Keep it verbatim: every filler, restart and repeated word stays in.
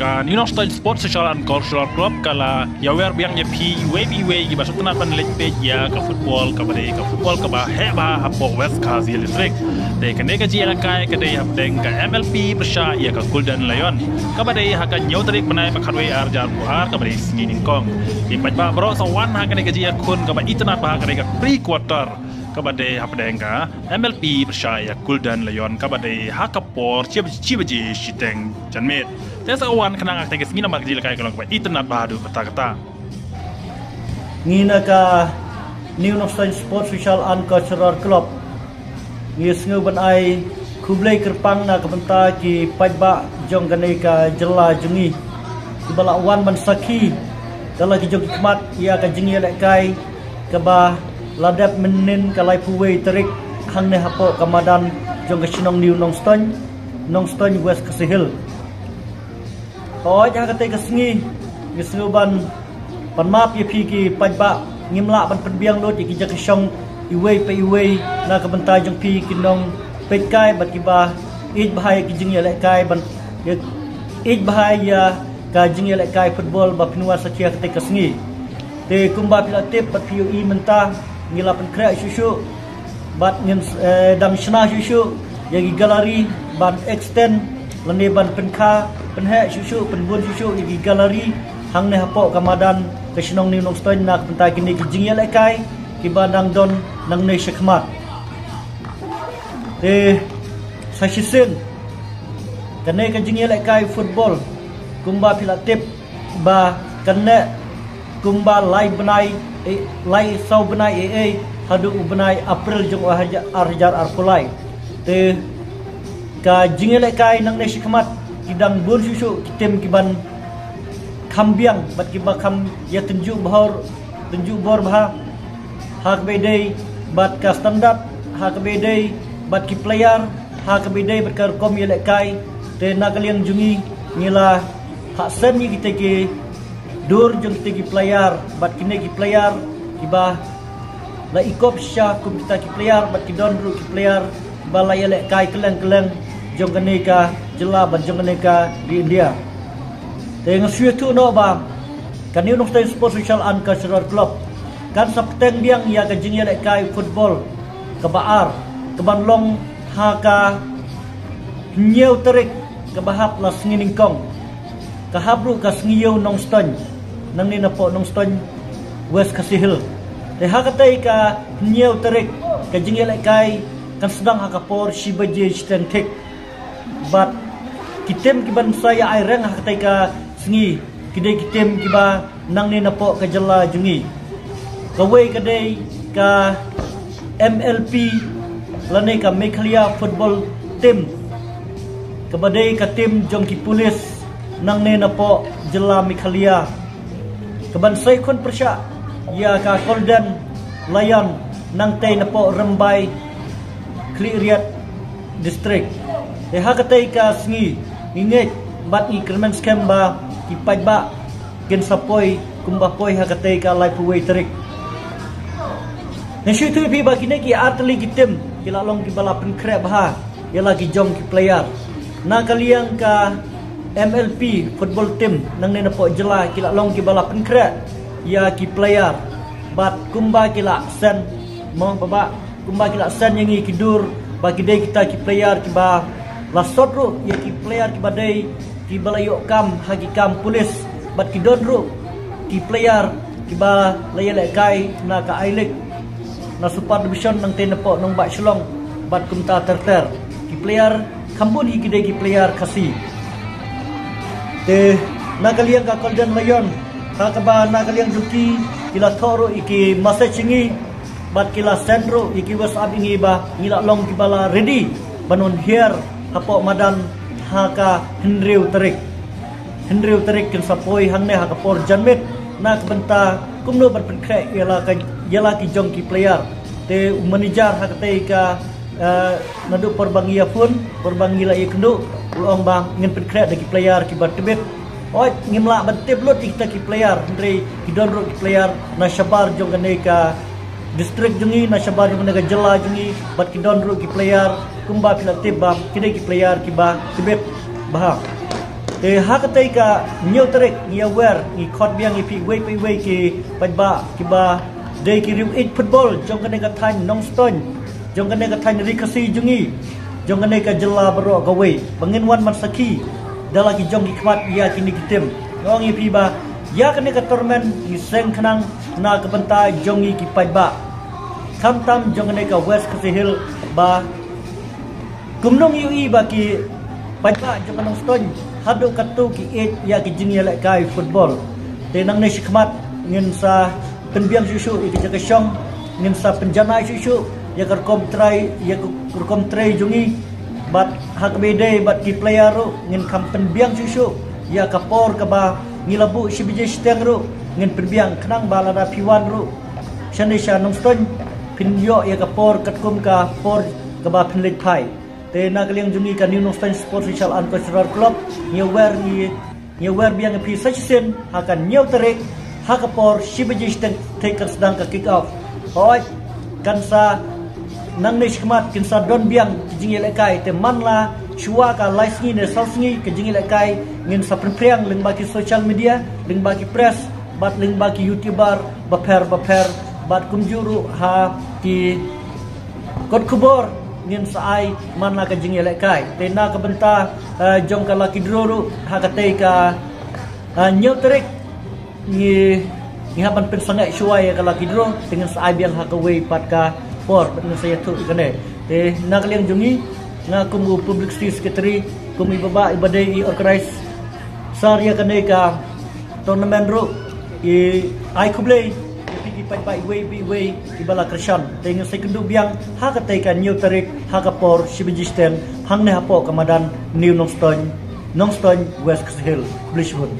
New Nongstoiñ Sports Social and Cultural Club ka la ïawer biang ïa phi iwei pa iwei kiba sngewtynnat ban leit peit ïa ka football kaba dei ka football kaba heh bha hapoh West Khasi Hills District. Te kane ka jingïalehkai ka dei hapdeng ka M L P pyrshah ïa ka Golden Lion kaba dei ha ka hynñiew tarik bnai ba khatwei ar hajar arphew ar kaba dei sngi nyngkong. Ki paidbah baroh sa wan ha kane ka jingïakhun kaba itynnat bha ka dei ka pre-quarter kaba dei hapdeng ka M L P pyrshah ïa Golden Lion kaba dei ha ka por shi baje shiteng janmiet. Te sa wan khnang ha kane ka sngi namar ka jingïalehkai ka long kaba itynnat bha haduh katta katta. Ngi na ka New Nongstoiñ Sports Social and Cultural Club ngi sngew ban ai khublei kyrpang na ka bynta ki paidbah jong kane ka jylla jong ngi kiba la wan ban sakhi da la ki jong ki khmat ïa ka jingïalehkai kaba la dep mynnin ka laiphew wei tarik hangne hapoh ka madan jong ka shnong New Nongstoiñ, Nongstoiñ West Khasi Hills. Hooid ha katei ka sngi ngi sngew ban pan map ïa phi ki paidbah, ngim lah ban pynbiang lut ïa ki jaka shong iwei pa iwei na ka bynta jong phi ki nongpeitkai bad kiba ïeit bha ïa ki jingïalehkai ban ïeit bha ïa ka jingïalehkai football ba phin wan sakhi ha katei ka sngi. Te kumba phi la tip bad phi ïohi mynta ngi la pynkhreh shuh shuh bad ngin eh, dang shna shuh shuh ïa ki gallery ban extend lane ban pynkha pynheh shuh shuh pynbun shuh shuh ïa ki gallery hangne hapoh ka madan ka shnong New Nongstoiñ na ka bynta kine ki jingïalehkai kiba dang don nangne shakhmat. Te sa shisien kane ka jingïalehkai football kumba phi la tip ba kan neh kumba lai bnai eh, lai saw bnai eh, eh, haduh u bnai April jong u ar hajar arphew lai. Te ka jingïalehkai nangne shakhmat ki dang bun shuh shuh ki tim kiban kham biang bad kiba kham ïa tynjuh bhor tynjuh bor bha ha kaba ïadei bad ka standard ha kaba ïadei bad ki player ha kaba ïadei bad ka rukom ïalehkai. Te na ka liang jong ngi ngi la hah send ïa kita ki dur jong kita ki player bad kine ki player kiba la ikop sha kum kita ki player bad ki don ruh ki player ba la ïalehkai kylleng kylleng jong kane ka jylla bad jong kane ka ri India. Te nga shu ïathuh noh ba ka New Nongstoiñ Sports Social and Cultural Club kan sa pteng biang ïa ka jingïalehkai football kaba ar kaban long ha ka hynñiew tarik kaba hap la sngi nyngkong ka hap ruh ka sngi ïew Nongstoiñ nangne napoh Nongstoiñ West Khasi Hills. Te ha katei ka hynñiew tarik ka jingïalehkai kan sdang ha ka por shi baje shiteng thik bad ki tim kiban sa ïa ai reng ha katei ka sngi ki dei ki tim kiba nangne napoh ka jylla jong ngi. Kawei ka dei ka M L P lane ka Meghalaya football team kaba dei ka tim jong ki police nangne napoh jylla Meghalaya kaban sa ïakhun pyrshah ïa ka Golden Lion nangtei napoh Rymbai Khliehriat District. Te ha katei ka sngi ngi ngeit bad ngi kyrmen skhem ba ki paidbah kin sa poi kumba poi ha katei ka laiphew wei tarik. Nga shu ïathuh ïa phi ba kine ki artylli ki tim ki la long kiba la pynkhreh bha ïa la ki jong ki player. Na ka liang ka M L P football team nangne napoh jylla ki la long kiba la pynkhreh ïa ki player bad kumba ki la send mo baba kumba ki la send ïa ngi ki dur ba ki dei kita ki player kiba la sot ruh ïa ki player kiba dei kiba la ïoh kam ha ki kam police bad ki don ruh ki player kiba la ïalehkai na ka I-League na Super Division nangtei napoh nongbah Shillong bad kumta ter ter ki player kham bun hi ki dei ki player Khasi. Te na ka liang ka Golden Lion ha kaba na ka liang jong ki ki la thoh ruh ïa ki message ïa ngi bad ki la send ruh ïa ki WhatsApp ïa ngi ba ngi la long kiba la ready ban wan hiar hapoh madan ha ka hynriew tarik. Hynriew tarik kin sa poi hangne ha ka por janmiet na ka bynta kumno ban pynkhreh ïa la ka ïa la ki jong ki player. Te u manager ha katei ka eh, naduh por ba ngi ïa phone por ba ngi la ïa kynduh u la ong ba ngin pynkhreh da ki player kiba tbit. Oi ngim lah ban tip lut ïa kita ki player hynrei ki don ruh ki player na shabar jong kane ka district jong ngi na shabar jong kane ka jylla jong ngi bad ki don ruh ki player kumba phi la tip ba ki dei ki player kiba tbit bha. Te ha katei ka hynñiew tarik ngi ïa wer, ngi khot biang ïa phi iwei pa iwei ki paidbah kiba dei ki riewieid football jong kane ka thaiñ Nongstoiñ, jong kane ka thaiñ Ri Khasi jong ngi, jong kane ka jylla baroh kawei, ba ngin wan ban sakhi da la ki jong ki khmat ïa kine ki tim. Nga ong ïa phi ba ïa kane ka tournament ngi seng khnang na ka bynta jong ngi ki paidbah, khamtam jong kane ka West Khasi Hills, ba kumno ngi ïohi ba ki paidbah jong ka Nongstoiñ haduh katto ki ïeit ïa ki jingïalehkai football. Te nangne shakhmat ngin sa pynbiang shuh shuh ïa ka jaka shong, ngin sa pynjanai shuh shuh ïa ka rukom trai, ïa ka rukom trai jong ngi. Bad ha kaba ïadei bad ki player ruh ngin kham pynbiang shuh shuh ïa ka por kaba ngi la buh shi baje shiteng ruh ngin pynbiang, khnang ba lada phi wan ruh shane sha Nongstoiñ phin ïoh ïa ka por katkum ka por kaba phin leit phai. Te na ka liang jong ngi ka New Nongstoiñ Sports Social and Cultural Club ngi ïa wer, ngi ngi ïa wer biang ïa phi sa shisien ha ka hynñiew tarik ha ka por shi baje shiteng, te kan sdang ka kick off. Hooid, kan sa nangne shakhmat kin sa don biang ki jingïalehkai, te man la shuwa ka lai sngi ne saw sngi ka jingïalehkai ngin sa pynphriang lyngba ki social media, lyngba ki press bad lyngba ki YouTuber bapher bapher, bad kumjuh ruh ha ki kot khubor ngin sa ai man la ka jingïalehkai. Te na ka bynta eh, jong ka lucky draw ruh ha katei ka eh, hynñiew tarik ngi ngi hap ban pynsangeh shuwa ïa ka lucky draw, te ngin sa ai biang ha kawei pat ka por, bad ngin sa ïathuh ïa kane. Te na ka liang jong ngi, nga kum u publicity secretary, kum i baba iba dei i organizer ïa kane ka tournament ruh, i ai khublei ïa phi ki paidbah iwei pa iwei kiba la kyrshan. Te ngin sa ïakynduh biang ha katei ka hynñiew tarik ha ka por shi baje shiteng hangne hapoh ka madan New Nongstoiñ, Nongstoiñ, West Khasi Hills. Khublei shibun.